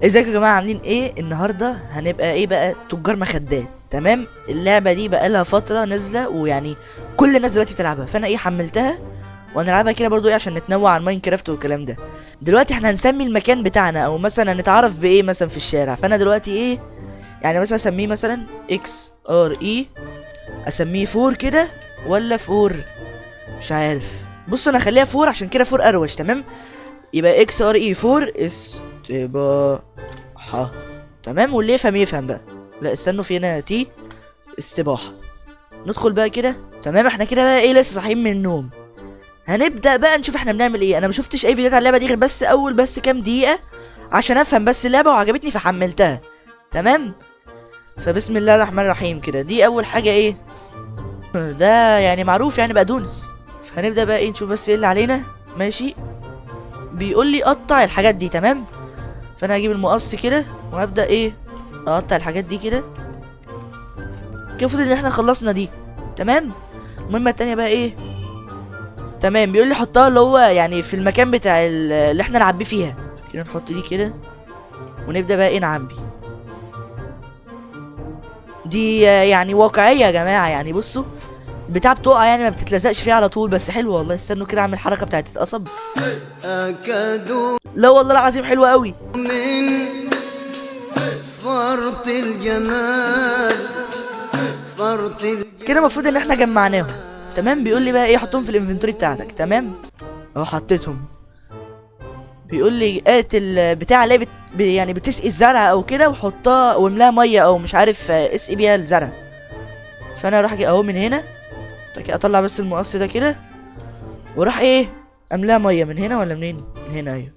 ازيكم يا جماعة؟ عاملين ايه النهارده؟ هنبقى ايه بقى؟ تجار مخدات. تمام، اللعبة دي بقالها فترة نازله، ويعني كل الناس دلوقتي بتلعبها، فانا ايه حملتها وهنلعبها كده برضو ايه عشان نتنوع عن ماينكرافت والكلام ده. دلوقتي احنا هنسمي المكان بتاعنا، او مثلا هنتعرف بايه مثلا في الشارع. فانا دلوقتي ايه يعني مثلا اسميه مثلا X R E، اسميه four كده ولا four؟ مش عارف. بصوا انا هخليها four عشان كده four اروش. تمام، يبقى X R E four استباحة. تمام، واللي يفهم يفهم بقى. لا استنوا، في هنا T استباحة. ندخل بقى كده. تمام، احنا كده بقى ايه لسه صاحيين من النوم. هنبدأ بقى نشوف احنا بنعمل ايه. انا ما شفتش اي فيديوهات على اللعبة دي غير بس اول بس كام دقيقة عشان افهم بس اللعبة، وعجبتني فحملتها. تمام، فبسم الله الرحمن الرحيم كده. دي اول حاجة ايه ده يعني معروف يعني بقدونس. فهنبدأ بقى ايه نشوف بس ايه اللي علينا. ماشي، بيقول لي قطع الحاجات دي. تمام، فانا هجيب المقص كده وهبدأ ايه اقطع الحاجات دي كده. كده المفروض ان احنا خلصنا دي. تمام، المهمة التانية بقى ايه؟ تمام، بيقول لي حطها اللي هو يعني في المكان بتاع اللي احنا نعبي فيها. كده نحط دي كده ونبدأ بقى ايه نعبي دي. يعني واقعية يا جماعة، يعني بصوا بتاع بتقع يعني ما بتتلزقش فيها على طول، بس حلوة والله. استنوا كده اعمل حركة بتاعت القصب. أكاد لا والله العظيم حلوة قوي. من فرط الجمال، فرط الجمال. كده المفروض ان احنا جمعناهم. تمام، بيقول لي بقى ايه حطهم في ال inventory بتاعتك. تمام، اهو حطيتهم. بيقول لي هات البتاع اللي يعني بتسقي الزرع او كده، وحطها واملاها مية او مش عارف، اسقي بيها الزرع. فانا اروح اهو من هنا كده اطلع بس المقص ده كده، واروح ايه املاها مية من هنا ولا منين؟ من هنا. ايوه،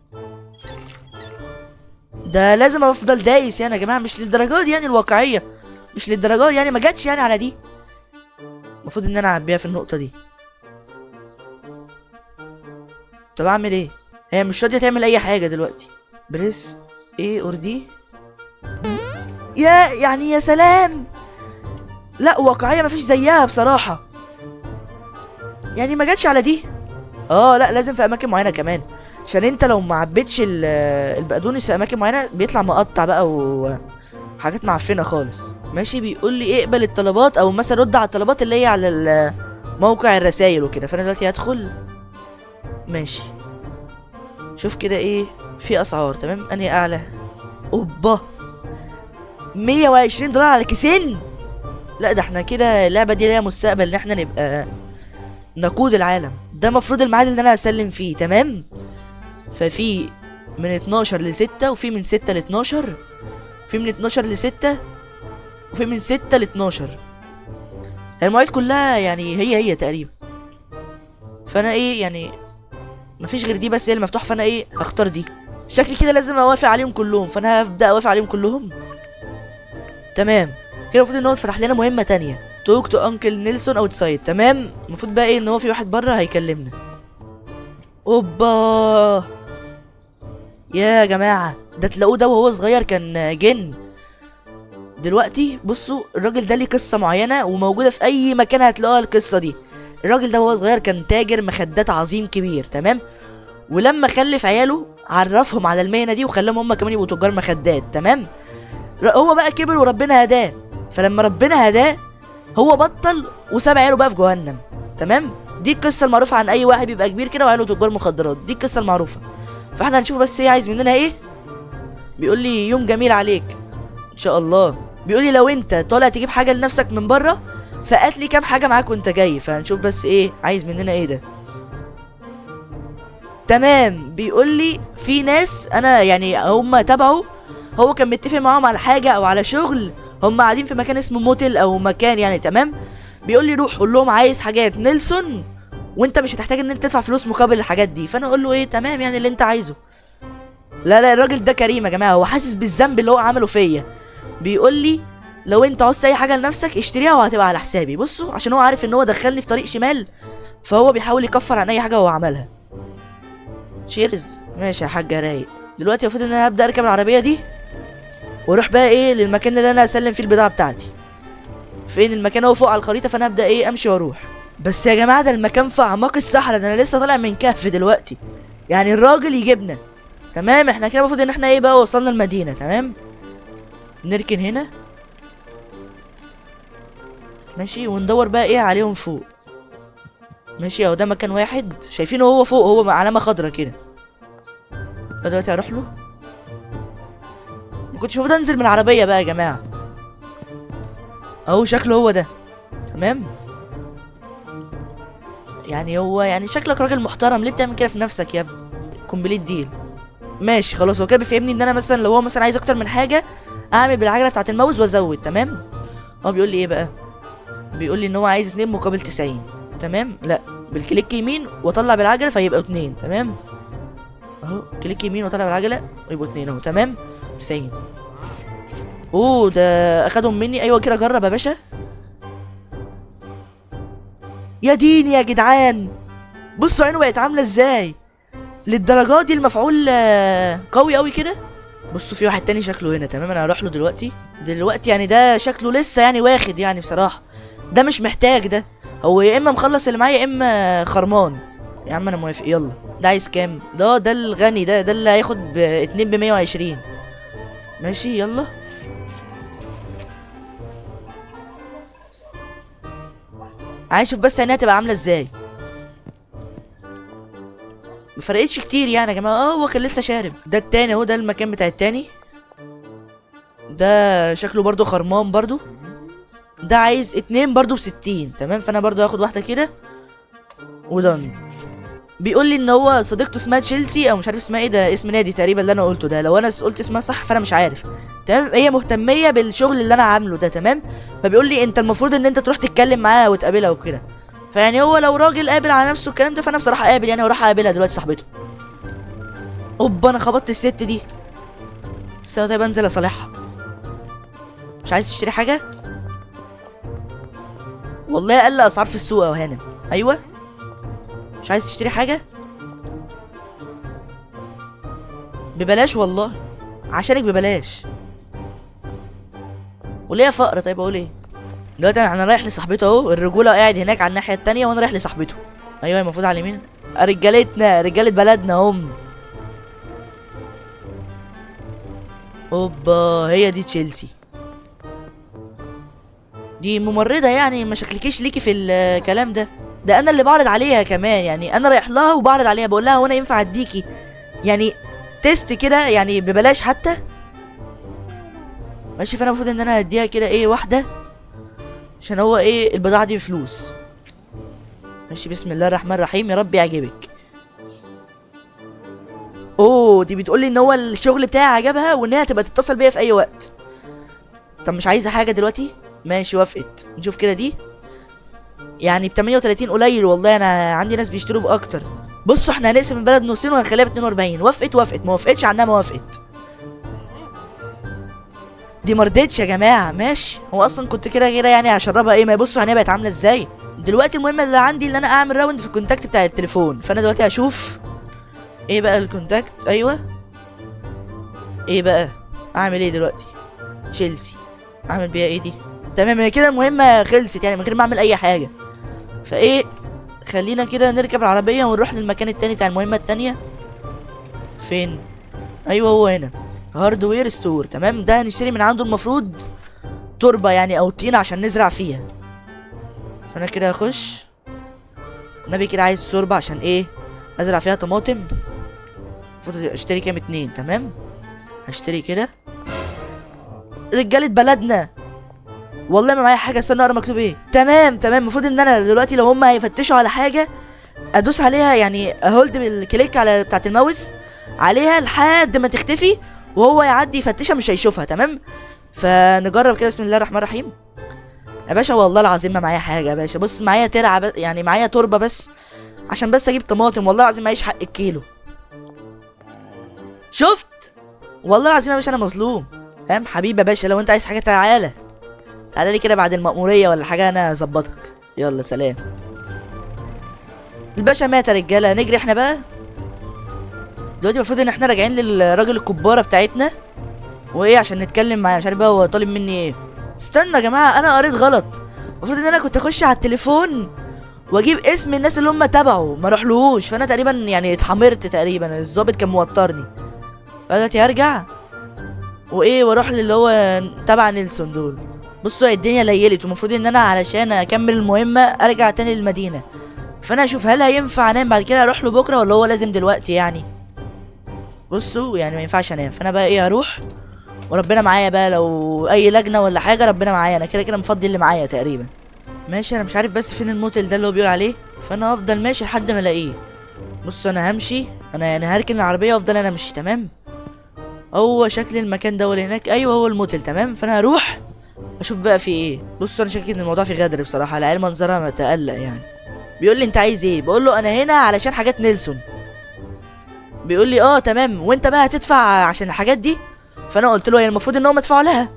ده لازم افضل دايس يعني يا جماعة، مش للدرجة دي يعني الواقعية، مش للدرجة دي يعني، ما جاتش يعني على دي. المفروض ان انا اعبيها في النقطة دي. طب اعمل ايه؟ هي مش راضية تعمل اي حاجة دلوقتي. press A or D. يا يعني يا سلام، لا واقعية مفيش زيها بصراحة، يعني ما جاتش على دي. لا لازم في اماكن معينة كمان، عشان انت لو ما عبيتش البقدونس في اماكن معينة بيطلع مقطع بقى وحاجات معفنه خالص. ماشي، بيقول لي اقبل الطلبات او مثلا رد على الطلبات اللي هي على موقع الرسايل وكده. فانا دلوقتي هدخل. ماشي، شوف كده ايه في اسعار. تمام، انهي اعلى؟ اوبا، 120 دولار على كيسين. لا ده احنا كده اللعبة دي ليها مستقبل، ان احنا نبقى نقود العالم. ده المفروض الميعاد اللي انا هسلم فيه. تمام، ففي من 12 ل 6، وفي من 6 ل 12، في من 12 ل 6، وفي من 6 ل 12. المواعيد كلها يعني هي هي تقريبا. فانا ايه يعني مفيش غير دي بس هي اللي مفتوحة، فانا ايه هختار دي. شكلي كده لازم اوافق عليهم كلهم، فانا هبدا اوافق عليهم كلهم. تمام كده المفروض ان هو اتفتح لنا مهمة تانية، talk to Uncle Nelson outside. تمام، المفروض بقى ايه ان هو في واحد بره هيكلمنا. اوبا يا جماعة، ده تلاقوه ده وهو صغير كان جن. دلوقتي بصوا الراجل ده ليه قصة معينة وموجودة في اي مكان هتلاقوها القصة دي. الراجل ده وهو صغير كان تاجر مخدات عظيم كبير. تمام، ولما خلف عياله عرفهم على المهنة دي وخلاهم هم كمان يبقوا تجار مخدات. تمام، هو بقى كبر وربنا هداه، فلما ربنا هداه هو بطل وساب عياله بقى في جهنم. تمام، دي القصة المعروفة عن اي واحد بيبقى كبير كده وعياله تجار مخدرات، دي القصة المعروفة. فاحنا هنشوف بس ايه عايز مننا ايه. بيقول لي يوم جميل عليك ان شاء الله. بيقول لي لو انت طالع تجيب حاجة لنفسك من بره فقات لي كام حاجة معاك وانت جاي. فهنشوف بس ايه عايز مننا ايه ده. تمام، بيقول لي في ناس انا يعني هم تبعه، هو كان متفق معاهم على حاجة او على شغل، هم قاعدين في مكان اسمه موتيل او مكان يعني. تمام، بيقول لي روح قول لهم عايز حاجات نيلسون وانت مش هتحتاج ان انت تدفع فلوس مقابل الحاجات دي. فانا اقول له ايه تمام يعني اللي انت عايزه. لا لا الراجل ده كريم يا جماعة، هو حاسس بالذنب اللي هو عمله فيا. بيقول لي لو انت عاوز اي حاجة لنفسك اشتريها وهتبقى على حسابي. بصوا عشان هو عارف ان هو دخلني في طريق شمال، فهو بيحاول يكفر عن اي حاجة هو عملها. cheers. ماشي يا حاج رايق. دلوقتي المفروض ان انا هبدا اركب العربية دي واروح بقى ايه للمكان اللي انا هسلم فيه البضاعة بتاعتي. فين المكان؟ هو فوق على الخريطة، فانا هبدا ايه امشي واروح. بس يا جماعة ده المكان في اعماق الصحراء، ده انا لسه طالع من كهف دلوقتي، يعني الراجل يجيبنا. تمام احنا كده المفروض ان احنا ايه بقى وصلنا المدينة. تمام نركن هنا ماشي، وندور بقى ايه عليهم فوق. ماشي اهو ده مكان واحد شايفينه هو فوق، هو مع علامة خضرا كده. دلوقتي هروح له. ما كنتش المفروض انزل من العربية بقى يا جماعة. اهو شكله هو ده. تمام يعني هو يعني شكلك راجل محترم، ليه بتعمل كده في نفسك يا ابني؟ complete deal. ماشي خلاص، هو كده بيفهمني ان انا مثلا لو هو مثلا عايز اكتر من حاجة اعمل بالعجله بتاعت الماوس وازود. تمام هو بيقول لي ايه بقى؟ بيقول لي ان هو عايز 2 مقابل 90. تمام لا بال click يمين واطلع بالعجله فيبقوا 2. تمام اهو click يمين واطلع بالعجله ويبقوا 2 اهو. تمام 90. اوه ده اخدهم مني. ايوه كده جرب يا باشا. يا ديني يا جدعان، بصوا عينه بقت عامله ازاي للدرجة دي، المفعول قوي قوي كده. بصوا في واحد تاني شكله هنا. تمام انا هروح له دلوقتي. دلوقتي يعني ده شكله لسه يعني واخد، يعني بصراحة ده مش محتاج، ده هو يا اما مخلص اللي معايا يا اما خرمان. يا عم انا موافق يلا. ده عايز كام؟ ده الغني، ده اللي هياخد ب 2 ب 120. ماشي يلا. عايز اشوف بس عينيها تبقى عامله ازاي. ما فرقتش كتير يعني يا جماعة. هو كان لسه شارب. ده التاني اهو، ده المكان بتاع التاني. ده شكله برضو خرمان برضو. ده عايز 2 برضو ب60. تمام فانا برضو هاخد واحدة كده ودن. بيقول لي ان هو صديقته اسمها تشيلسي او مش عارف اسمها ايه، ده اسم نادي تقريبا اللي انا قلته ده، لو انا قلت اسمها صح فانا مش عارف. تمام هي مهتميه بالشغل اللي انا عامله ده. تمام فبيقول لي انت المفروض ان انت تروح تتكلم معاها وتقابلها وكده. فيعني هو لو راجل قابل على نفسه الكلام ده فانا بصراحة قابل يعني، وراح اقابلها دلوقتي صاحبته. اوبا انا خبطت الست دي. بس انا طيب انزل اصالحها. مش عايز تشتري حاجة؟ والله اقل اسعار في السوق يا هانم. ايوه مش عايز تشتري حاجة؟ ببلاش والله، عشانك ببلاش. وليه فقر؟ طيب اقول ايه دلوقتي؟ انا رايح لصاحبته اهو، الرجولة قاعد هناك على الناحية التانية وانا رايح لصاحبته. ايوه المفروض على اليمين. رجالتنا، رجاله بلدنا هم. اوبا هي دي تشيلسي. دي ممرضة يعني، ما شكلكيش ليكي في الكلام ده. ده انا اللي بعرض عليها كمان يعني، انا رايح لها وبعرض عليها، بقول لها وانا ينفع اديكي يعني test كده يعني ببلاش حتى. ماشي فانا المفروض ان انا هديها كده ايه واحدة، عشان هو ايه البضاعة دي بفلوس. ماشي بسم الله الرحمن الرحيم، يا رب يعجبك. اوه دي بتقول لي ان هو الشغل بتاعي عجبها وان هي تبقى تتصل بيا في اي وقت. طب مش عايزه حاجة دلوقتي؟ ماشي وافقت. نشوف كده دي يعني ب 38 قليل والله، انا عندي ناس بيشتروا باكتر. بصوا احنا هنقسم البلد نصين وهنخليها ب 42. وافقت وافقت، ما وافقتش عنها ما وافقت. دي ما رضتش يا جماعة. ماشي هو اصلا كنت كده كده يعني هشربها ايه، ما يبصوا عينيها بقت عامله ازاي دلوقتي. المهم اللي عندي ان انا اعمل round في ال contact بتاع التليفون، فانا دلوقتي هشوف ايه بقى ال contact. ايوه ايه بقى اعمل ايه دلوقتي؟ تشيلسي اعمل بيها ايه دي؟ تمام هي كده المهمة خلصت يعني من غير ما اعمل اي حاجة. فايه خلينا كده نركب العربية ونروح للمكان التاني بتاع المهمة التانية. فين؟ ايوه هو هنا hardware store. تمام ده هنشتري من عنده المفروض تربه يعني او طين عشان نزرع فيها. فانا كده هخش النبي كده عايز تربه عشان ايه؟ ازرع فيها طماطم. المفروض اشتري كام؟ 2. تمام هشتري كده. رجاله بلدنا والله ما معايا حاجة، استنى اقرا مكتوب ايه. تمام تمام المفروض ان انا دلوقتي لو هم هيفتشوا على حاجة ادوس عليها يعني ا hold بال click على بتاعه الماوس عليها لحد ما تختفي، وهو يعدي يفتشها مش هيشوفها. تمام فنجرب كده. بسم الله الرحمن الرحيم. يا باشا والله العظيم ما معايا حاجة يا باشا. بص معايا ترعه يعني معايا تربه بس عشان بس اجيب طماطم، والله العظيم معيش حق الكيلو. شفت والله العظيم يا باشا انا مظلوم. تمام حبيبي يا باشا لو انت عايز حاجة تعالى تعالى لي كده بعد المأمورية ولا حاجة انا اظبطك. يلا سلام. الباشا مات يا رجاله. نجري احنا بقى دلوقتي. المفروض ان احنا راجعين للراجل الكباره بتاعتنا وايه عشان نتكلم معاه، مش عارف بقى هو طالب مني ايه. استنى يا جماعة انا قريت غلط. المفروض ان انا كنت اخش على التليفون واجيب اسم الناس اللي هم تبعه ما اروحلهوش، فانا تقريبا يعني اتحمرت تقريبا، الظابط كان موترني. دلوقتي هرجع وايه واروح للي هو تبع نيلسون دول. بصوا الدنيا ليلت، ومفروض ان انا علشان اكمل المهمة ارجع تاني للمدينة. فانا اشوف هل هينفع انام بعد كده اروح له بكره ولا هو لازم دلوقتي يعني. بصوا يعني ما ينفعش انام، فانا بقى ايه هروح وربنا معايا بقى، لو اي لجنة ولا حاجة ربنا معايا، انا كده كده مفضي اللي معايا تقريبا. ماشي، انا مش عارف بس فين الموتيل ده اللي هو بيقول عليه، فانا هفضل ماشي لحد ما الاقيه. بصوا انا همشي، انا يعني هركن العربية وافضل انا امشي. تمام، هو شكل المكان ده ولا هناك؟ ايوه هو الموتيل. تمام، فانا هروح اشوف بقى في ايه. بصوا انا شاكك ان الموضوع فيه غدر بصراحة، العيال منظرها ما تقلق يعني. بيقول لي انت عايز ايه؟ بقول له انا هنا علشان حاجات نيلسون. بيقول لي اه تمام، وانت بقى هتدفع عشان الحاجات دي؟ فانا قلت له هي المفروض ان هم يدفعوا لها.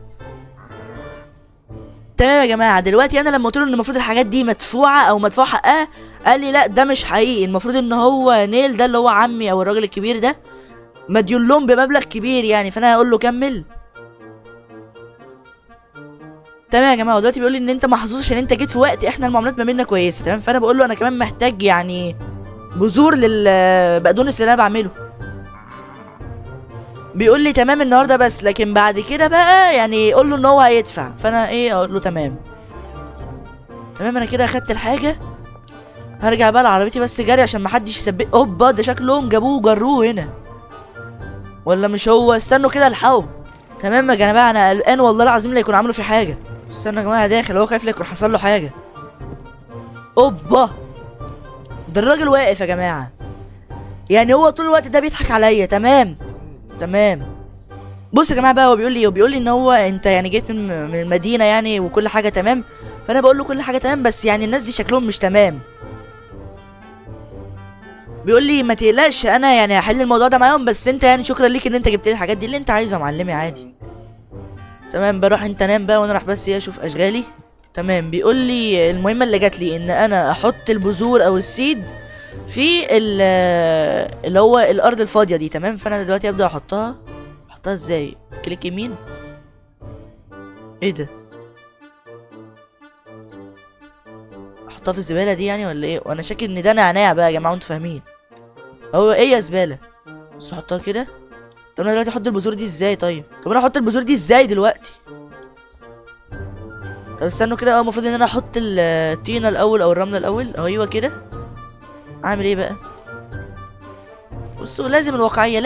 تمام يا جماعة، دلوقتي انا لما قلت له ان المفروض الحاجات دي مدفوعة او مدفوع حقها، قال لي لا ده مش حقيقي، المفروض ان هو نيل ده اللي هو عمي او الراجل الكبير ده مديون لهم بمبلغ كبير يعني. فانا هقول له كمل. تمام يا جماعة، دلوقتي بيقول لي ان انت محظوظ عشان انت جيت في وقت احنا المعاملات ما بيننا كويسة. تمام، فانا بقول له انا كمان محتاج يعني بذور للبقدونس اللي انا بعمله. بيقول لي تمام النهارده بس، لكن بعد كده بقى يعني قول له ان هو هيدفع. فانا ايه اقول له تمام. تمام، انا كده اخدت الحاجة، هرجع بقى لعربيتي بس جري عشان ما حدش يسبق. اوبا ده شكلهم جابوه وجروه هنا ولا مش هو؟ استنوا كده الحقوا. تمام يا جماعة، انا قلقان والله العظيم لا يكون عامله في حاجة. استنوا يا جماعة، داخل هو خايف لا يكون حصل له حاجة. اوبا ده الراجل واقف يا جماعة، يعني هو طول الوقت ده بيضحك عليا. تمام تمام. بصوا يا جماعة بقى، هو بيقول لي ان هو انت يعني جيت من المدينة يعني وكل حاجة تمام. فانا بقول له كل حاجة تمام، بس يعني الناس دي شكلهم مش تمام. بيقول لي ما تقلقش انا يعني هحل الموضوع ده معاهم، بس انت يعني شكرا ليك ان انت جبت لي الحاجات دي اللي انت عايزها يا معلمي عادي. تمام، بروح انت نام بقى وانا راح بس ايه اشوف اشغالي. تمام، بيقول لي المهمة اللي جات لي ان انا احط البذور او السيد في اللي هو الارض الفاضيه دي. تمام، فانا دلوقتي ابدا احطها. احطها ازاي؟ click يمين. ايه ده؟ احطها في الزبالة دي يعني ولا ايه؟ وانا شاكك ان ده نعناع بقى يا جماعة، وانتوا فاهمين هو ايه يا زبالة. بس احطها كده. طب انا دلوقتي احط البذور دي ازاي؟ طيب طب انا احط البذور دي ازاي دلوقتي؟ طب استنوا كده، المفروض ان انا احط الطينه الاول او الرملة الاول. ايوه كده. اعمل ايه بقى؟ بصوا لازم الواقعية،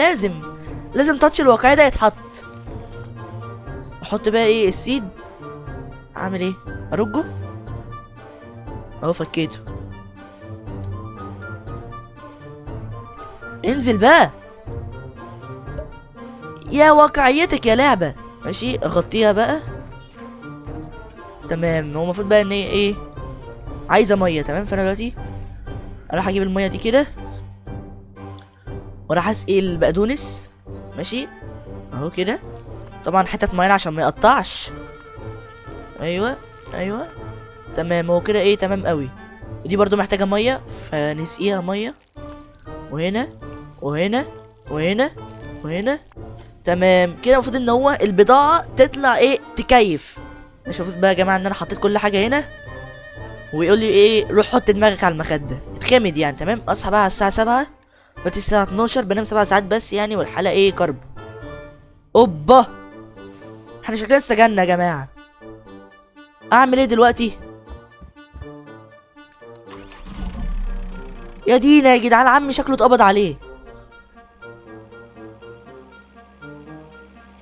لازم تاتش الواقعية ده يتحط. احط بقى ايه؟ السيد. اعمل ايه؟ ارجه اهو، فكيته. انزل بقى يا واقعيتك يا لعبه. ماشي، اغطيها بقى. تمام، هو المفروض بقى ان هي ايه؟ عايزه مية. تمام، فانا دلوقتي اروح اجيب المية دي كده وراح اسقي البقدونس. ماشي اهو كده، طبعا حتت معينة عشان ما يقطعش. ايوه ايوه تمام، هو كده ايه تمام قوي. ودي برضو محتاجه مية فنسقيها مية. وهنا وهنا وهنا وهنا. تمام كده، المفروض ان هو البضاعة تطلع ايه؟ تكيف. مش المفروض بقى يا جماعة ان انا حطيت كل حاجة هنا ويقول لي ايه؟ روح حط دماغك على المخدة اتخمد يعني. تمام، اصحى بقى على الساعة 7، دلوقتي الساعة 12، بنام 7 ساعات بس يعني، والحالة ايه؟ كرب. اوبا احنا شكلنا اتسجنا يا جماعة. اعمل ايه دلوقتي؟ يا دينا يا جدعان، عمي شكله اتقبض عليه.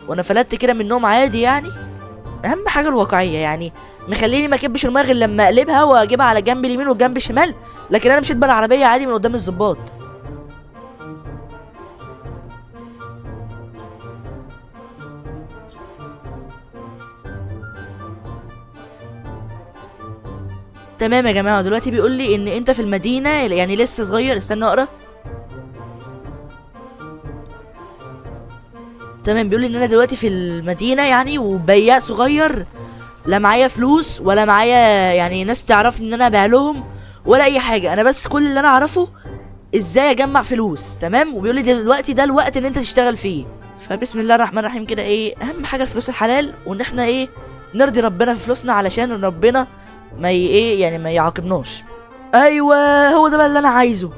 وانا فلتت كده من النوم عادي يعني. اهم حاجة الواقعية يعني، مخليني ما اكبش المية غير لما اقلبها واجيبها على جنب اليمين والجنب الشمال، لكن انا مشيت بالعربية عادي من قدام الظباط. تمام يا جماعة، دلوقتي بيقول لي ان انت في المدينة يعني لسه صغير. استنى اقرا. تمام، بيقول لي ان انا دلوقتي في المدينة يعني وبياع صغير، لا معايا فلوس ولا معايا يعني ناس تعرفني ان انا ابيع لهم ولا اي حاجة، انا بس كل اللي انا اعرفه ازاي اجمع فلوس. تمام، وبيقول لي دلوقتي ده الوقت اللي انت تشتغل فيه. فبسم الله الرحمن الرحيم كده، ايه اهم حاجة؟ الفلوس الحلال، وان احنا ايه نرضي ربنا في فلوسنا علشان ربنا ما ايه يعني ما يعاقبناش. ايوه هو ده بقى اللي انا عايزه.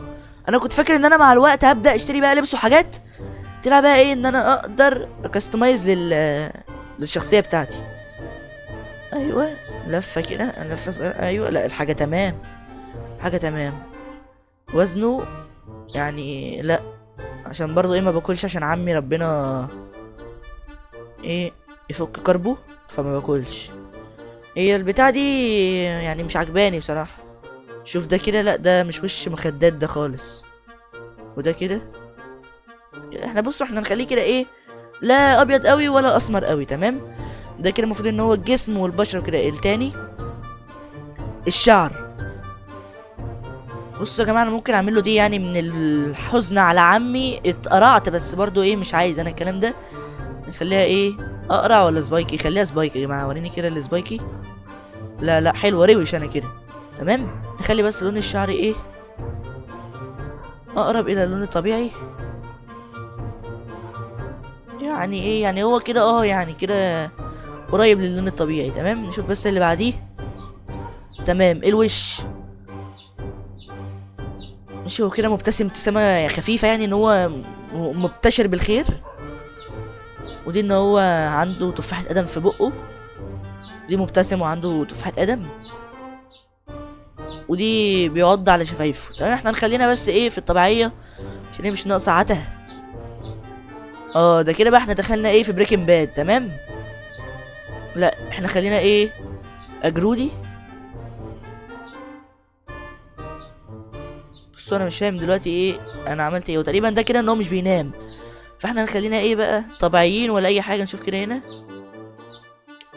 انا كنت فاكر ان انا مع الوقت هبدا اشتري بقى لبس وحاجات، طلع بقى ايه؟ ان انا اقدر ا customize للشخصية بتاعتي. ايوه لفه كده، لفه صغيرة. ايوه لا الحاجة تمام، حاجة تمام. وزنه يعني لا، عشان برضو ايه ما باكلش، عشان عمي ربنا ايه يفك كربه، فما باكلش. هي البتاعه دي يعني مش عجباني بصراحة. شوف ده كده، لا ده مش وش مخدات ده خالص. وده كده احنا بصوا احنا نخليه كده ايه، لا ابيض قوي ولا اسمر قوي. تمام، ده كده المفروض ان هو الجسم والبشره وكده. التاني الشعر. بصوا يا جماعة انا ممكن اعمل له دي، يعني من الحزن على عمي اتقرعت، بس برضو ايه مش عايز انا الكلام ده. نخليها ايه، اقرع ولا spiky؟ خليها spiky يا جماعة، وريني كده ال spiky. لا لا حلوة، روش انا كده. تمام، نخلي بس لون الشعر ايه اقرب الى اللون الطبيعي. يعني ايه، يعني هو كده يعني كده قريب للون الطبيعي. تمام، نشوف بس اللي بعديه. تمام، الوش. ماشي، هو كده مبتسم ابتسامة خفيفة، يعني ان هو مبتشر بالخير. ودي ان هو عنده تفاحة ادم في بقه، دي مبتسم وعنده تفاحة ادم. ودي بيعض على شفايفه. تمام، احنا نخلينا بس ايه في الطبيعية عشان هي مش ناقصة عته. ده كده بقى احنا دخلنا ايه في Breaking Bad. تمام، لا احنا خلينا ايه اجرودي. بصوا انا مش فاهم دلوقتي ايه انا عملت ايه، وتقريبا ده كده ان هو مش بينام، فاحنا نخلينا ايه بقى طبيعيين ولا اي حاجة. نشوف كده هنا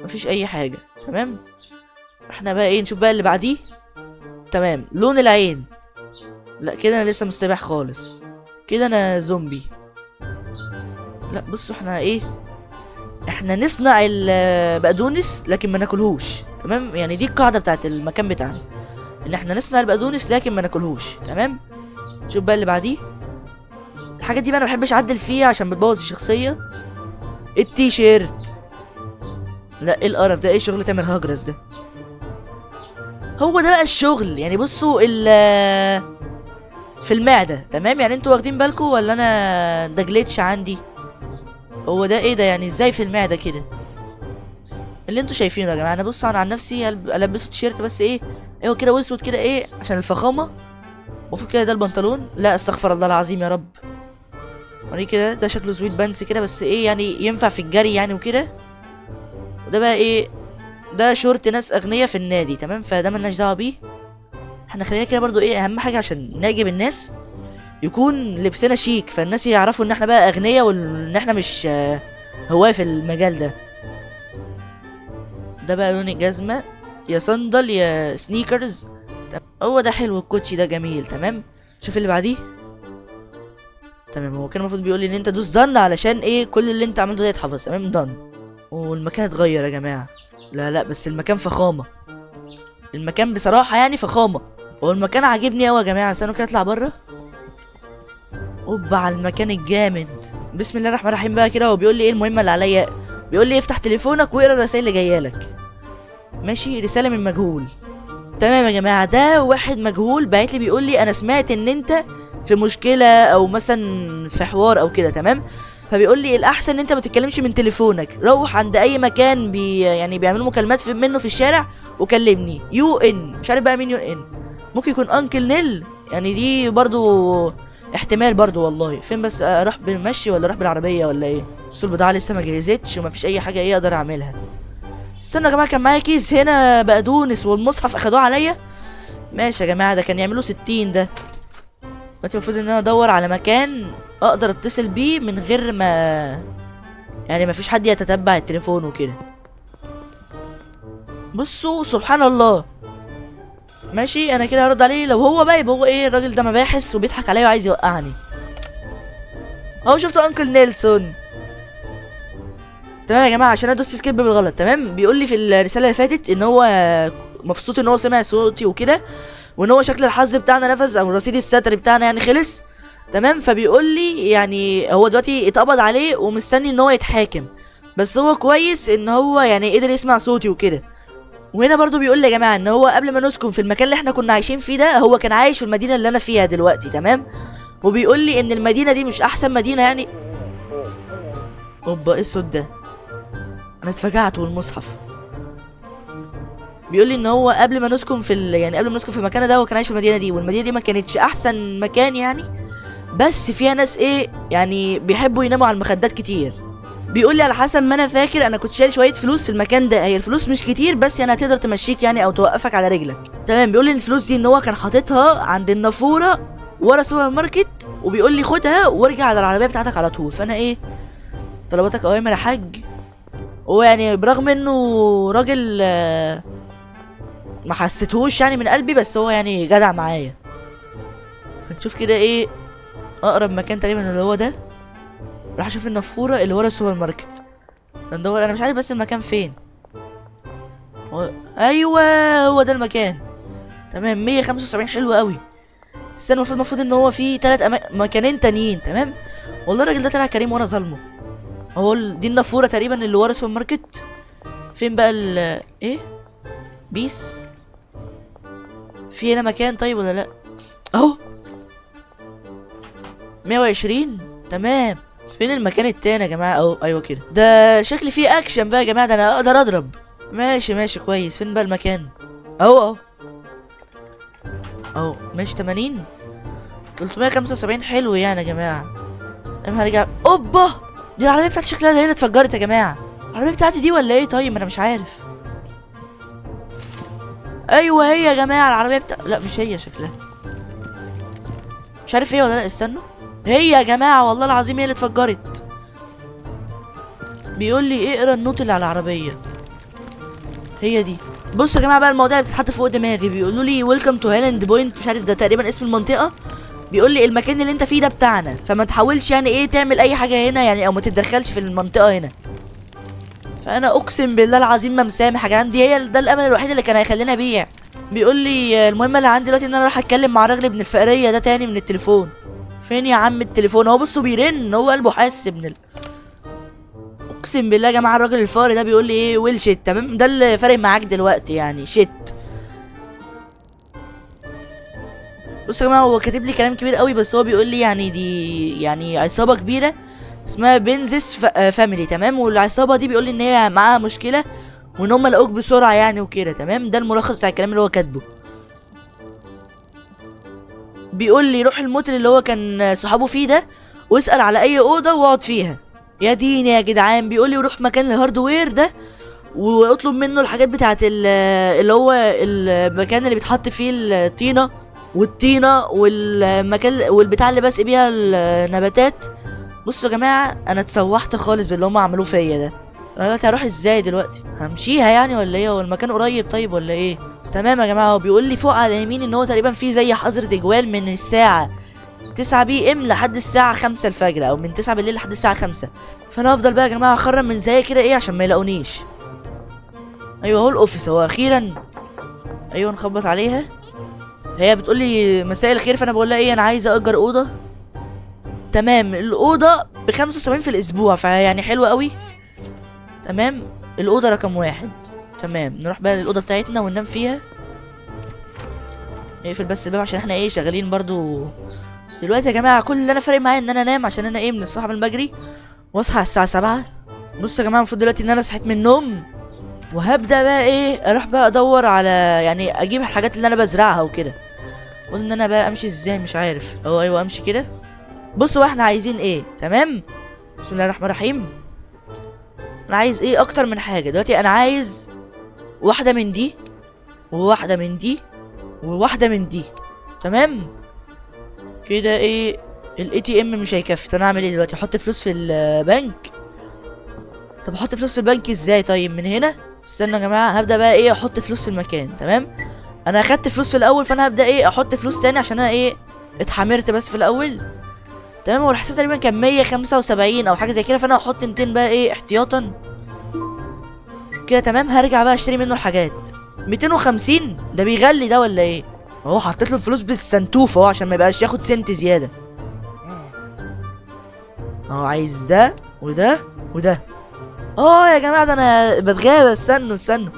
مفيش اي حاجة. تمام، احنا بقى ايه نشوف بقى اللي بعديه. تمام، لون العين. لا كده انا لسه مستبيح خالص، كده انا زومبي. لا بصوا احنا ايه، احنا نصنع البقدونس لكن ما ناكلهوش. تمام، يعني دي القاعدة بتاعت المكان بتاعنا، ان احنا نصنع البقدونس لكن ما ناكلهوش. تمام، شوف بقى اللي بعديه. الحاجات دي بقى انا ما بحبش اعدل فيها عشان بتبوظ الشخصية. التيشيرت، لا ايه القرف ده، ايه شغل تامر هجرس ده؟ هو ده بقى الشغل يعني. بصوا في المعدة. تمام، يعني انتوا واخدين بالكم ولا انا ده جليتش عندي؟ هو ده ايه ده يعني، ازاي في المعدة كده؟ اللي انتوا شايفينه يا جماعة. انا بصوا انا عن نفسي البسه تيشيرت بس ايه، ايوه كده واسود كده ايه عشان الفخامة. المفروض كده ده البنطلون. لا استغفر الله العظيم يا رب. وريني كده، ده شكله sweatpants كده بس ايه يعني ينفع في الجري يعني وكده. وده بقى ايه، ده شورت ناس اغنياء في النادي. تمام، فده ملناش دعوه بيه. احنا خلينا كده برضو ايه، اهم حاجة عشان نعجب الناس يكون لبسنا شيك، فالناس يعرفوا ان احنا بقى اغنياء وان احنا مش هواه في المجال ده. ده بقى لون الجزمة، يا صندل يا sneakers. هو ده حلو، الكوتشي ده جميل. تمام، شوف اللي بعديه. تمام، هو كان المفروض بيقول لي ان انت دوس done علشان ايه كل اللي انت عملته ده يتحفظ. تمام، done. والمكان اتغير يا جماعة. لا لا بس المكان فخامة، المكان بصراحة يعني فخامة. هو المكان عاجبني قوي يا جماعة. استنوا كده اطلع بره. اوبا على المكان الجامد. بسم الله الرحمن الرحيم بقى كده. هو بيقول لي ايه المهمة اللي عليا؟ بيقول لي افتح تليفونك واقرا الرسائل اللي جاية لك. ماشي، رسالة من مجهول. تمام يا جماعة، ده واحد مجهول باعت لي بيقول لي انا سمعت ان انت في مشكلة او مثلا في حوار او كده. تمام، فبيقول لي الاحسن ان انت ما تتكلمش من تليفونك، روح عند اي مكان يعني بيعملوا مكالمات منه في الشارع وكلمني. UN، مش عارف بقى مين UN، ممكن يكون Uncle نيل يعني، دي برضو احتمال برضو والله. فين بس اروح بالمشي ولا اروح بالعربية ولا ايه؟ بس البضاعة لسه ما جهزتش ومفيش اي حاجة ايه اقدر اعملها. استنى يا جماعة، كان معايا كيس هنا بقدونس والمصحف اخدوه عليا. ماشي يا جماعة، ده كان يعملوا 60 ده. دلوقتي المفروض ان انا ادور على مكان اقدر اتصل بيه من غير ما يعني ما فيش حد يتتبع التليفون وكده. بصوا سبحان الله. ماشي، انا كده هرد عليه. لو هو بقى يبقى هو ايه الراجل ده مباحث وبيضحك عليا وعايز يوقعني. اهو شفتوا Uncle نيلسون. تمام يا جماعة، عشان انا دوست skip بالغلط. تمام، بيقول لي في الرسالة اللي فاتت ان هو مبسوط ان هو سمع صوتي وكده، وان هو شكل الحظ بتاعنا نفذ او رصيد الستر بتاعنا يعني خلص. تمام، فبيقول لي يعني هو دلوقتي اتقبض عليه ومستني ان هو يتحاكم، بس هو كويس ان هو يعني قدر يسمع صوتي وكده. وهنا برضو بيقول لي يا جماعة ان هو قبل ما نسكن في المكان اللي احنا كنا عايشين فيه ده، هو كان عايش في المدينة اللي انا فيها دلوقتي. تمام، وبيقول لي ان المدينة دي مش احسن مدينة يعني. اوبا، ايه الصوت ده؟ انا اتفجعت والمصحف. بيقول لي ان هو قبل ما نسكن في يعني قبل ما نسكن في المكان ده هو كان عايش في المدينة دي، والمدينة دي ما كانتش احسن مكان يعني، بس فيها ناس ايه يعني بيحبوا يناموا على المخدات كتير. بيقول لي على حسب ما انا فاكر انا كنت شايل شوية فلوس في المكان ده، هي الفلوس مش كتير بس يعني هتقدر تمشيك يعني او توقفك على رجلك. تمام. بيقول لي الفلوس دي ان هو كان حاططها عند النافوره ورا سوبر ماركت، وبيقول لي خدها وارجع على العربية بتاعتك على طول. فانا ايه، طلباتك اوامر يا حاج. هو يعني برغم انه راجل ما حسيتهوش يعني من قلبي، بس هو يعني جدع معايا. فنشوف كده ايه اقرب مكان تقريبا اللي هو ده. راح اشوف النافوره اللي ورا السوبر ماركت، ندور. انا مش عارف بس المكان فين. ايوه هو ده المكان. تمام، 175، حلو قوي. استنى، المفروض ان هو في 3 مكانين تانيين. تمام، والله الراجل ده طلع كريم وانا ظالمه. هو دي النافوره تقريبا اللي ورا السوبر ماركت. فين بقى ايه بيس؟ في هنا مكان طيب ولا لا؟ اهو 120. تمام، فين المكان التاني يا جماعة؟ اهو، ايوه كده. ده شكل فيه اكشن بقى يا جماعة، ده انا اقدر اضرب. ماشي ماشي كويس. فين بقى المكان؟ اهو اهو اهو. ماشي، 80، 375، حلو يعني يا جماعة. انا هرجع. اوبا، دي العربية بتاعتي شكلها هي اللي اتفجرت يا جماعة. العربية بتاعتي دي ولا ايه؟ طيب ما انا مش عارف. ايوه هي يا جماعة العربية بتاع، لا مش هي، شكلها مش عارف هي ولا لا. استنوا، هي يا جماعة والله العظيم هي اللي اتفجرت. بيقول لي اقرا ال note اللي على العربية، هي دي. بصوا يا جماعة بقى المواضيع اللي بتتحط فوق دماغي. بيقولوا لي welcome to Highland Point، مش عارف ده تقريبا اسم المنطقة. بيقول لي المكان اللي انت فيه ده بتاعنا، فما تحاولش يعني ايه تعمل اي حاجة هنا يعني، او ما تتدخلش في المنطقة هنا. فانا اقسم بالله العظيم ما مسامح يا جدعان، دي هي ده الامل الوحيد اللي كان هيخلينا ابيع. بيقول لي المهمة اللي عندي دلوقتي ان انا اروح اتكلم مع الراجل ابن الفقريه ده تاني من التليفون. فين يا عم التليفون؟ هو بصوا بيرن، هو قلبه حاسس ابن اقسم بالله يا جماعة الراجل الفقري ده بيقول لي ايه well shit. تمام، ده اللي فارق معاك دلوقتي يعني shit. بصوا يا جماعة هو كاتب لي كلام كبير قوي، بس هو بيقول لي يعني دي يعني عصابة كبيرة اسمها بنزس family. تمام، والعصابه دي بيقول لي ان هي معاها مشكلة وان هم لقوك بسرعة يعني وكده. تمام، ده الملخص بتاع الكلام اللي هو كاتبه. بيقول لي روح الموتيل اللي هو كان صحابه فيه ده واسال على اي اوضة واقعد فيها. يا ديني يا جدعان. بيقول لي روح مكان ال hardware ده واطلب منه الحاجات بتاعت اللي هو المكان اللي بيتحط فيه الطينه والطينه والمكان والبتاع اللي بسقي بيها النباتات. بصوا يا جماعة انا اتسوحت خالص باللي هم عملوه فيا ده. انا دلوقتي هروح ازاي دلوقتي؟ همشيها يعني ولا ايه؟ هو المكان قريب طيب ولا ايه؟ تمام يا جماعة، هو بيقول لي فوق على اليمين ان هو تقريبا في زي حظر تجوال من الساعة 9 PM لحد الساعة 5 الفجر، او من 9 بالليل لحد الساعة 5. فانا هفضل بقى يا جماعة اخرم من زي كده ايه عشان ما يلاقونيش. ايوه اهو ال office اهو اخيرا. ايوه نخبط عليها. هي بتقول لي مساء الخير، فانا بقول لها ايه انا عايز اجر اوضة. تمام، الاوضة ب 75 في الاسبوع، فيعني حلوة قوي. تمام، الاوضة رقم 1. تمام، نروح بقى للاوضه بتاعتنا وننام فيها. نقفل بس الباب عشان احنا ايه شغالين برضو دلوقتي يا جماعة. كل اللي انا فارق معايا ان انا انام، عشان انا ايه من الصبح من بجري واصحى على الساعة 7. بصوا يا جماعة المفروض دلوقتي ان انا صحيت من النوم، وهبدا بقى ايه اروح بقى ادور على يعني اجيب الحاجات اللي انا بزرعها وكده. قلنا ان انا بقى امشي ازاي مش عارف. اهو ايوه امشي كده. بصوا احنا عايزين ايه. تمام، بسم الله الرحمن الرحيم. انا عايز ايه اكتر من حاجة دلوقتي. انا عايز واحدة من دي وواحدة من دي وواحدة من دي. تمام كده. ايه ال ATM مش هيكفي. طب انا اعمل ايه دلوقتي؟ احط فلوس في البنك؟ طب احط فلوس في البنك ازاي؟ طيب من هنا. استنى يا جماعة هبدا بقى ايه احط فلوس في المكان. تمام، انا اخدت فلوس في الاول، فانا هبدا ايه احط فلوس تاني عشان انا ايه اتحمرت بس في الاول. تمام، هو الحساب تقريبا كان 175 او حاجة زي كده، فانا هحط 200 بقى ايه احتياطا كده. تمام، هرجع بقى اشتري منه الحاجات. 250 ده بيغلي ده ولا ايه؟ هو حطيت له الفلوس بالسنتوفه اهو عشان ما يبقاش ياخد سنت زيادة. اهو عايز ده وده وده. يا جماعة ده انا بتغابى. استنوا استنوا،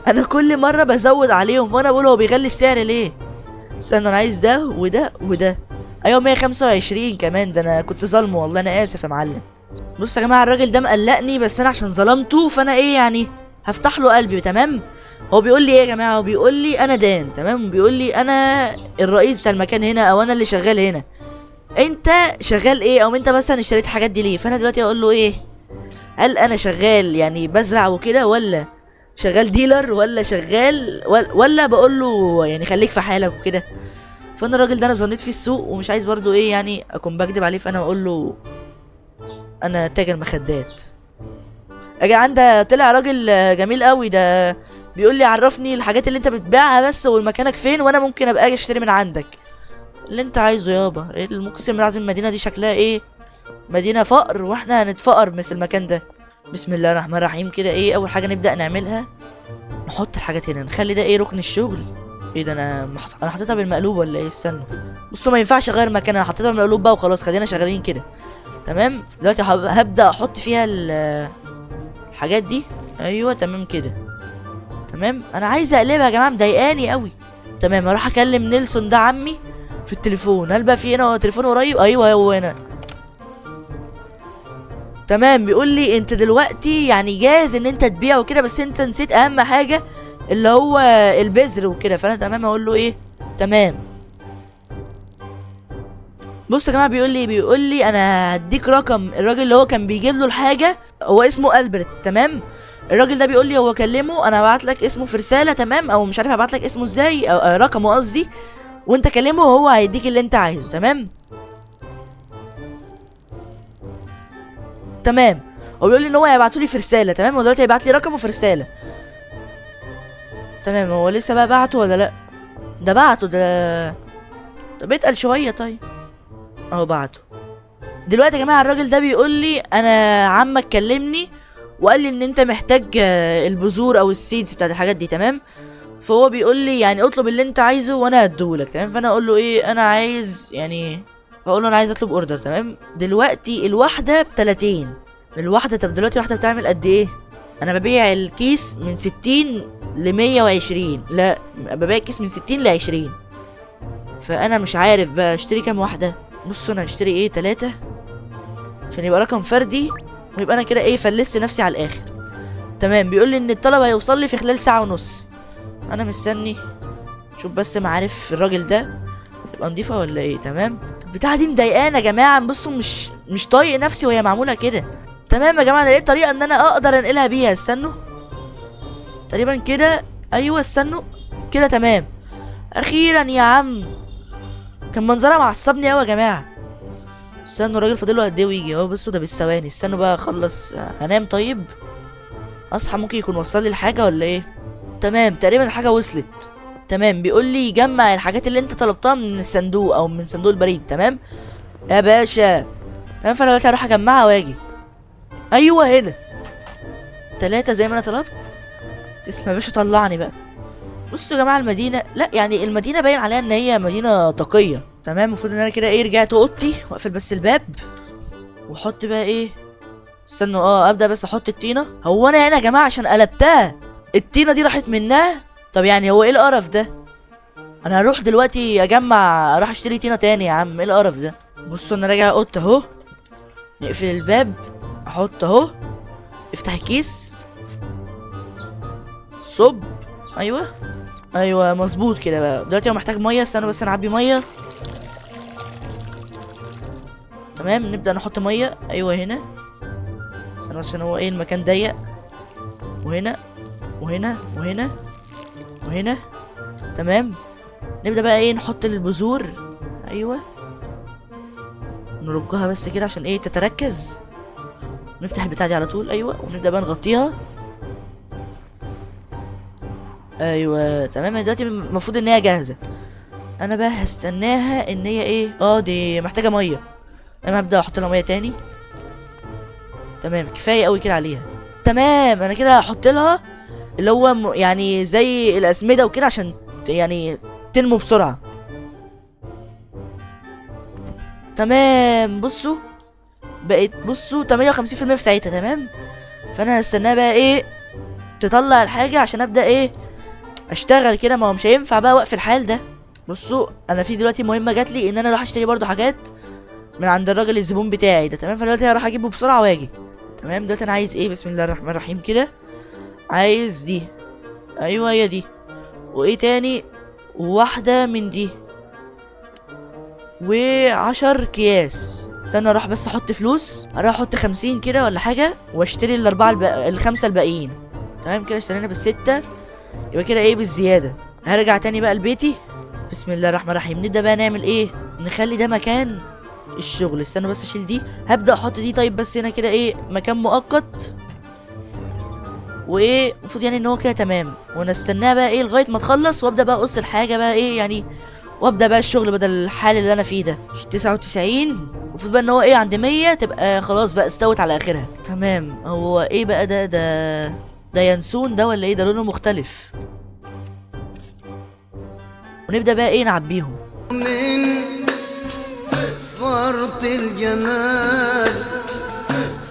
انا كل مرة بزود عليهم وانا بقول هو بيغلي السعر ليه. استنوا انا عايز ده وده وده. ايوه 125 كمان، ده انا كنت ظالمه والله، انا اسف يا معلم. بصوا يا جماعة الراجل ده مقلقني، بس انا عشان ظلمته فانا ايه يعني هفتح له قلبي. تمام، هو بيقول لي ايه يا جماعة؟ هو بيقول لي انا دان، تمام، بيقول لي انا الرئيس بتاع المكان هنا، او انا اللي شغال هنا. انت شغال ايه؟ او انت مثلا اشتريت الحاجات دي ليه؟ فانا دلوقتي اقول له ايه؟ هل انا شغال يعني بزرع وكده، ولا شغال dealer، ولا شغال ولا بقول له يعني خليك في حالك وكده؟ فانا الراجل ده انا ظنيت فيه السوق، ومش عايز برضو ايه يعني اكون بكدب عليه، فانا اقول له انا تاجر مخدات. يا جدعان ده طلع راجل جميل قوي، ده بيقول لي عرفني الحاجات اللي انت بتبيعها بس ومكانك فين، وانا ممكن ابقى اجي اشتري من عندك اللي انت عايزه يابا. ايه المقسم العظيم، المدينة دي شكلها ايه؟ مدينة فقر، واحنا هنتفقر في المكان ده. بسم الله الرحمن الرحيم. كده ايه اول حاجة نبدا نعملها؟ نحط الحاجات هنا، نخلي ده ايه ركن الشغل. ايه ده، انا حطيتها بالمقلوب ولا ايه؟ استنوا بصوا، ما ينفعش اغير مكانها، انا حطيتها بالمقلوب بقى وخلاص، خلينا شغالين كده. تمام، دلوقتي هبدا احط فيها الحاجات دي. ايوه تمام كده. تمام، انا عايز اقلبها يا جماعة، مضايقاني قوي. تمام، هروح اكلم نيلسون ده عمي في التليفون. هل بقى في هنا تليفون قريب؟ ايوه هو هنا. تمام، بيقول لي انت دلوقتي يعني جاهز ان انت تبيع وكده، بس انت نسيت اهم حاجة اللي هو البذر وكده. فانا تمام اقول له ايه؟ تمام. بصوا يا جماعة، بيقول لي انا هديك رقم الراجل اللي هو كان بيجيب له الحاجة، هو اسمه البرت. تمام، الراجل ده بيقول لي هو كلمة، انا هبعت لك اسمه في رسالة، تمام، او مش عارف هبعت لك اسمه ازاي، او رقمه قصدي، وانت كلمة وهو هيديك اللي انت عايزه. تمام تمام، هو بيقول لي ان هو هيبعته لي في رسالة. تمام، هو دلوقتي هيبعت لي رقمه في رسالة. تمام، هو لسه بقى بعته ولا لا؟ ده بعته ده. طب اتقل شوية. طيب اهو بعته دلوقتي يا جماعة. الراجل ده بيقول لي انا عمك كلمني وقال لي ان انت محتاج البذور او ال seeds بتاعت الحاجات دي. تمام، فهو بيقول لي يعني اطلب اللي انت عايزه وانا هديهولك. تمام، فانا اقول له ايه؟ انا عايز يعني، فاقول له انا عايز اطلب order. تمام، دلوقتي الواحدة ب 30 الواحدة. طب دلوقتي الواحدة بتعمل قد ايه؟ انا ببيع الكيس من 60 ل 120، لا ببيع الكيس من 60 ل 20، فانا مش عارف بقى اشتري كام واحدة. بصوا انا هشتري ايه؟ 3 عشان يبقى رقم فردي، ويبقى انا كده ايه فلست نفسي على الاخر. تمام، بيقول لي ان الطلب هيوصل لي في خلال ساعة ونص. انا مستني شوف بس ما عارف الراجل ده تبقى نضيفه ولا ايه. تمام، البتاعه دي مضايقانه يا جماعة، بصوا مش طايق نفسي وهي معمولة كده. تمام يا جماعة، انا لقيت طريقه ان انا اقدر انقلها بيها. استنوا تقريبا كده، ايوه استنوا كده. تمام، اخيرا يا عم، كان منظرها معصبني قوي يا جماعة. استنوا الراجل فاضل له قد ايه ويجي اهو. بصوا ده بالثواني. استنوا بقى اخلص، هنام. طيب اصحى، ممكن يكون وصل لي الحاجة ولا ايه؟ تمام، تقريبا الحاجة وصلت. تمام، بيقول لي جمع الحاجات اللي انت طلبتها من الصندوق او من صندوق البريد. تمام يا باشا. تمام، فانا دلوقتي هروح اجمعها واجي. ايوه هنا 3 زي ما انا طلبت. تسلم يا باشا، طلعني بقى. بصوا يا جماعة المدينة، لا يعني المدينة باين عليها ان هي مدينة تقيه. تمام، المفروض ان انا كده ايه رجعت اوضتي، واقفل بس الباب واحط بقى ايه، استنوا ابدا بس احط الطينه. هو انا هنا يا جماعة عشان قلبتها الطينه دي راحت منها. طب يعني هو ايه القرف ده؟ انا هروح دلوقتي اجمع، اروح اشتري طينه تاني يا عم، ايه القرف ده؟ بصوا انا راجع اوضتي اهو، نقفل الباب، احط اهو، افتح الكيس، صب. ايوه ايوه مظبوط كده بقى. دلوقتي هو محتاج مية، استنوا بس انا اعبي مية. تمام، نبدا نحط مية. ايوه هنا، استنوا عشان هو ايه المكان ضيق. وهنا وهنا وهنا وهنا. تمام، نبدا بقى ايه نحط البذور. ايوه نرجها بس كده عشان ايه تتركز. نفتح البتاع دي على طول. ايوه، ونبدا بقى نغطيها. ايوه تمام، دلوقتي المفروض ان هي جاهزة. انا بقى هستناها ان هي ايه، دي محتاجه مية. انا هبدا احط لها مية تاني. تمام، كفاية قوي كده عليها. تمام، انا كده هحط لها اللي هو يعني زي الاسمده وكده عشان يعني تنمو بسرعة. تمام، بصوا بقت، بصوا تمانية وخمسين في المية في ساعتها. تمام، فانا هستناها بقى ايه تطلع الحاجة عشان ابدا ايه اشتغل كده، ما هو مش هينفع بقى واقف الحال ده. بصوا انا في دلوقتي مهمة جات لي ان انا اروح اشتري برضو حاجات. من عند الراجل الزبون بتاعي ده. تمام، فدلوقتي هروح اجيبه بسرعة واجي. تمام، دلوقتي انا عايز ايه؟ بسم الله الرحمن الرحيم كده، عايز دي، ايوه هي دي، وايه تاني؟ واحدة من دي، و10 اكياس. استنى اروح بس احط فلوس، اروح احط 50 كده ولا حاجة، واشتري الاربعة الخمسة الباقيين. تمام كده اشترينا بالستة، يبقى كده ايه بالزيادة. هرجع تاني بقى لبيتي. بسم الله الرحمن الرحيم. نبدا بقى نعمل ايه؟ نخلي ده مكان الشغل. استنى بس اشيل دي، هبدا احط دي. طيب بس هنا كده ايه مكان مؤقت، وايه المفروض يعني ان هو كده تمام. ونستناها بقى ايه لغاية ما تخلص، وابدا بقى اقص الحاجة بقى ايه يعني، وابدا بقى الشغل بدل الحال اللي انا فيه ده. 99 المفروض بقى ان هو ايه عند 100 تبقى خلاص بقى استوت على اخرها. تمام، هو ايه بقى ده؟ ده ينسون ده ولا ايه؟ ده لونه مختلف. ونبدا بقى ايه نعبيهم. من فرط الجمال،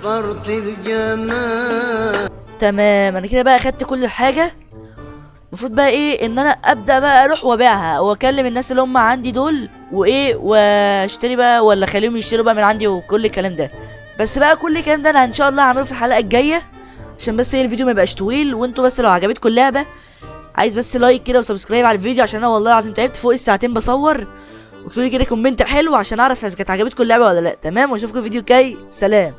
فرط الجمال. تمام، انا كده بقى اخدت كل الحاجة. المفروض بقى ايه ان انا ابدا بقى اروح وابيعها واكلم الناس اللي هم عندي دول وايه، واشتري بقى ولا اخليهم يشتروا بقى من عندي وكل الكلام ده. بس بقى كل الكلام ده انا ان شاء الله هعمله في الحلقة الجاية، عشان بس ايه الفيديو ما يبقاش طويل. وانتوا بس لو عجبتكم اللعبة عايز بس like كده و subscribe على الفيديو، عشان انا والله العظيم تعبت فوق الساعتين بصور. واكتبوا لي كده comment حلو عشان اعرف اذا كانت عجبتكم اللعبة ولا لا. تمام، واشوفكم في فيديو جاي. سلام.